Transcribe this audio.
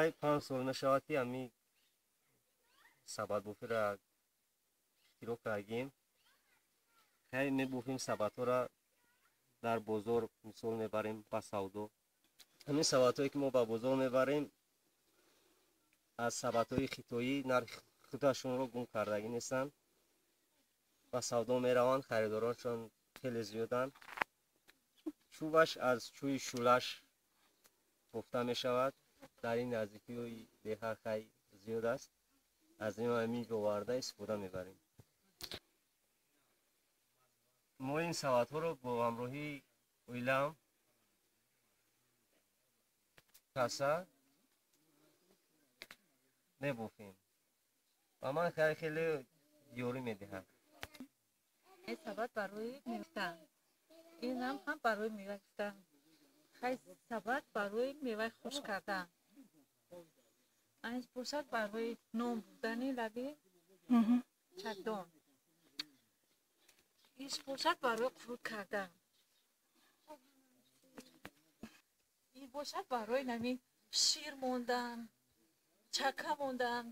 Хай 5 сол мешавад, ки ҳамин сабадбофиро ихтироъ кардем. Хай мебофем сабадҳоро, дар бозор мисол мебарем ба савдо. Ҳамин сабадҳое, ки мо ба бозор мебарем, аз сабадҳои хитоӣ нархи худашонро гум кардагӣ нестанд. Ба савдо мераванд, харидороншон хеле зиёданд. Чӯбаш аз чӯи шӯлаш бофта мешавад. Дар ин наздикиҳои деҳа хай зиёд аст. Аз ин ҳамин ҷо оварда истифода мебарем. Мо ин сабадҳоро бо ҳамроҳии оилаам каса мебофем ва ман хеле ёрӣ медиҳад. Ин сабад барои мева, инам ҳам барои мева гирифтан. Хай, сабад барои меваи хушк кардан, ин бошад барои нон бурдани лаби чакдон, иш бошад барои қурут кардан, ин бошад барои нами шир мондан, чака мондан.